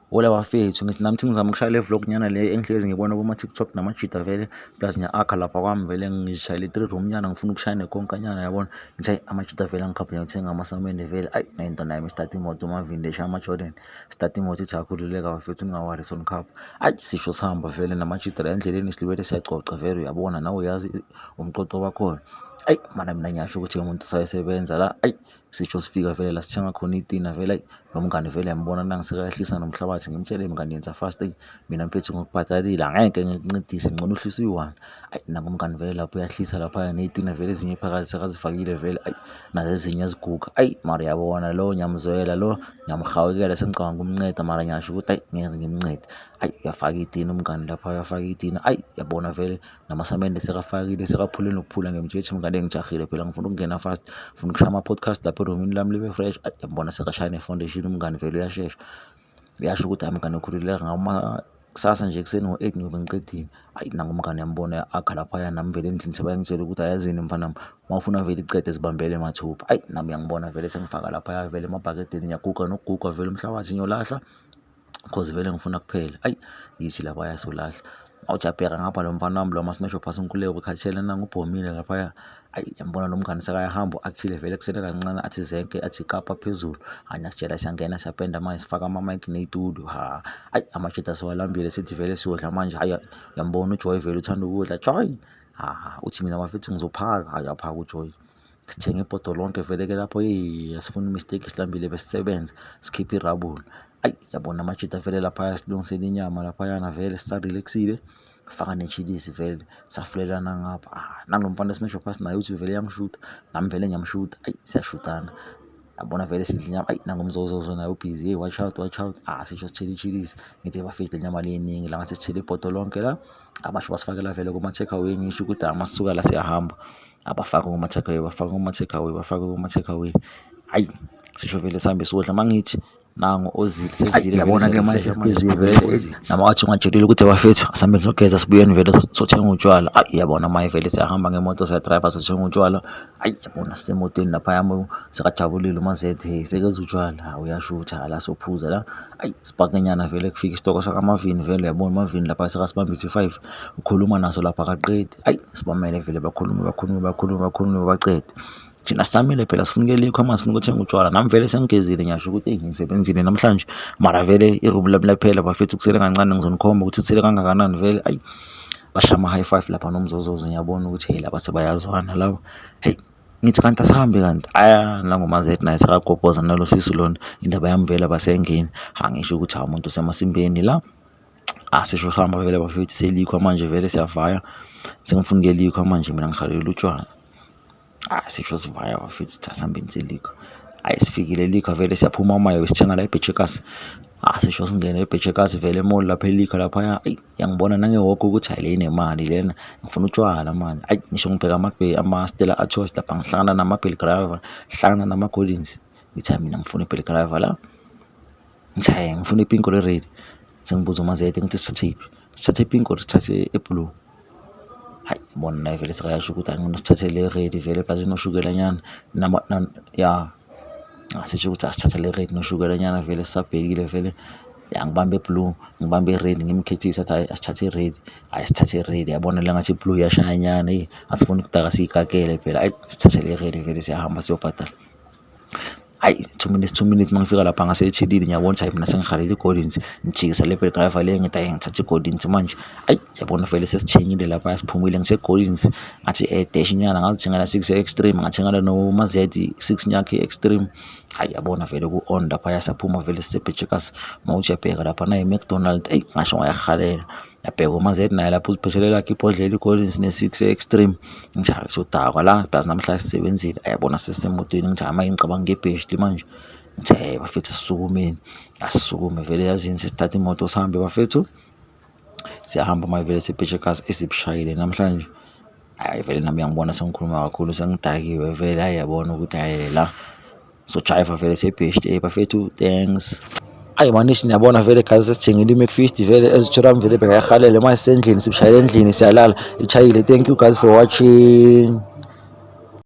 Hola bafethu, ngithi nami thi ngizama ukushaya le vlog nyana le engihlezi ngibona kuma-TikTok namajita vele, plus ngiya-akha lapha kwami vele ngizishayele i-three room nyana, ngifuna ukushaya nekonka nyana yabona. Ngithi hhayi amajita vele angikhaphe ngiyothenga amasamende vele, ayi nento nami start imoto uMavin eshaya ama-Jordan, start imoto ithi akhululeka bafethu ningawari sonikhapha. Ayi sisho sihamba vele namajita la endleleni silibele siyacoca vele uyabona nawe uyazi umcoco wakhona. Ayi mana mina ngiyasho ukuthi umuntu usayisebenza la, ayi sisho sifika vele la sithenga khona itina vele, ayi nomngani vele yambona nangisekayehlisa nomhlabathi, ngimtshele mngani yenza fast, eyi mina mfethu ngikubhatalile angeke ngikuncedise ngcono uhlise uyi-one. Ayi nangumngani vele lapho uyahlisa laphaya ney'tina vele ezinye phakathi sekazifakile vele, ayi nazo ezinye aziguga. Ayi mara uyabona lo ngiyamzwela lo ngiyamhawukela sengicabanga ukumnceda mara ngiyasho ukuthi ayi ngeke ngimncede. Ayi uyafaka itina umngani lapha uyafaka itina, ayi uyabona vele namasamende sekafakile sekaphule nokuphula. Ngimtshela ukuthi mngani ngijahile phela ngifuna ukungena fast, ngifuna ukushaya ama-podcast lapha erumini lami libe fresh. Ayi uyambona sekashaya ne-foundation umngani vele uyashesha. Uyasho ukuthi hhayi mngani ukhululeka ngama kusasa nje ekuseni ngo-8 ngiyobe ngiqedile. Ayi nangu umngani uyambona akha laphaya nami vele endlini sebayangitshela ukuthi ayazini mfanami uma ufuna vele icede zibambele mathupha. Ayi nami uyangibona vele sengifaka laphaya vele emabhakedeni ngiyaguga nokuguga vele umhlabathi ngiyolahla cause vele ngifuna kuphela. Ayi yithi laphaya solahla. Awuthi uyabheka ngapha lo mfana wami lo masimesho phasi inkululeko ukhathele nangu ubhomile laphaya. Ayi yambona lo mngani sekayahamba u-akhile vele kusele kancane athi zenke athi kapa phezulu. Hhayi ngiyakutshela siyangena siyapenda manje sifaka ama-mic ney'tudio ha. Ayi amajita siwalambile sithi vele siyodla manje. Hhayi uyambona uJoy vele uthanda ukudla, Joy ha uthi mina bafethu ngizophaka. Hhayi uyaphaka uJoy. Sithenge ibhodo lonke vele-ke lapho yeyi asifuni mistake silambile besisebenza sikhiphe irabula. Ayi yabona amajita vele laphaya silungisele inyama laphayana vele sisa-relax-ile faka nechilisi vele safulelana ngapha. Ah nalo mfana esimesho phasi naye uthi vele uyangishuta nami vele ngiyamshuta, ayi siyashutana. Yabona vele sidla inyama, ayi nangumzozozo naye ubhizi, hey watch out watch out. Ah sisho sithele ichilisi ngithi bafethu le nyama le iningi la ngathi sithele ibhodo lonke la. Abasho basifakela vele kuma-take away ngisho ukuthi hhayi masisuka la siyahamba. Abafake kuma-take away, bafake kuma-take away, bafake kuma-take away. Hhayi sisho vele sihambe siyodla mangithi nangu ozile sesidlile. Yabona-ke manje sibhizi vele nama wathi ungatshelile ukuthi bafethu asambe siyogeza sibuyeni vele sothenga utshwala. Ayi yabona maye vele siyahamba ngemoto siyadrayiva sothenga utshwala. Ayi yabona sisemotweni laphaya sekajabulile uMazet hey sekeza utshwala, hawu uyashutha la sophuza la. Ayi sipakenyana vele kufika isitoko sakaMavini vele uyabona uMavini lapha sekasibambisa i-five ukhuluma naso lapha akaqedi. Ayi sibamele vele bakhulume bakhulume bakhulume bakhulume bacede. Thina sisamile phela sifuna ukuya e-Liquor sifuna ukuthenga utshwala. Nami vele sengigezile ngiyasho ukuthi eyi ngisebenzile namhlanje mara vele irumu lami liyaphela bafethu kusele kancane ngizonikhomba ukuthi kusele kangakanani vele. Ayi bashaya ama-high five lapha nomzozozo ngiyabona ukuthi hey laba sebayazwana laba. Hheyi ngithi kanti asihambe kanti aya nanguMazet naye sekagobhoza nalo sisi lona indaba yami vele abasengeni. Angisho ukuthi hawu umuntu usemasimbeni la. Asisho sihamba vele bafethu selikhwa manje vele siyavaya sengifuna ukuya elikhwa manje mina ngihalela utshwala. Ah sisho sivaya bafethu cha asihambeni selikhwa. Hhayi sifikile elikhwa vele siyaphuma manje sithenga la eBhejekasi. Ah sisho singene eBhejekasi vele e-mall lapha elikhwa laphaya, eyi uyangibona nangehhoko ukuthi hhayi le inemali lena ngifuna utshwala manje. Ayi ngisho ngibheka ama-Stella Artois lapha ngihlangana nama-Belgrave, ngihlangana nama-Gordons. Ngithi hhayi mina ngifuna i-Belgrave la. Ngithi hhayi ngifuna i-pink or i-red. Sengibuza uMazet ngithi sithathe yiphi? Sithathe i-pink or sithathe e-blue? Hhayi bona naye vele sekayasho ukuthi hhayi ngcono sithathe le red vele plus inoshukela nyana ya asisho ukuthi asithathe le red noshukela nyana vele sisabhekile vele. Ya ngibambe i-blue ngibambe i-red ngimkhethise athi hhayi asithathe i-red, hhayi sithathe i-red yabona le ngathi i-blue iyashaya nyana eyi asifuni ukudaka siyikakele phela, hhayi sithathe le red vele siyahamba siyobhadala. Hhayi 2 minutes 2 minutes mangifika lapha ngasethilini ngiyabona ukuthi hhayi mina sengihalela i-Gordons ngijikisa le Belgrave le ngithi hhayi ngithatha i-Gordons manje. Hhayi yabona vele sesithengile lapha siphumile ngithe Gordons ngathi dash nyana ngazithengela six extreme ngathengela noMazet six nyakhe extreme. Hhayi yabona vele ku-on laphaya saphuma vele sisebhejekasi mawuthi uyabheka lapha nayi i-McDonald eyi ngasho ngayihalela. Yabheka uMazet naye lapho uziphethele lakhe ibhodlela i-Gordons ne-six extreme. Ngithi hhayi sodakwa la plus namhlanje sisebenzile. Yabona sesisemotweni ngithi hhayi manje ngicabanga ngebheshli manje. Ngithi hhayi bafethu asisukumeni, asisukume vele yazini sesithatha imoto sihambe bafethu. Siyahamba manje vele sebhejekasi esibushayile namhlanje. Hhayi vele nami uyangibona sengikhuluma kakhulu sengidakiwe vele hhayi yabona ukuthi hhayi la sojayiva vele sebheshli. Eyi bafethu thanks. Ayi manishi niyabona vele guys sesithengile i-McFeast vele ezitshela vele bekayihalele manje sisendlini sibushayele endlini siyalala ichayile. Thank you guys for watching.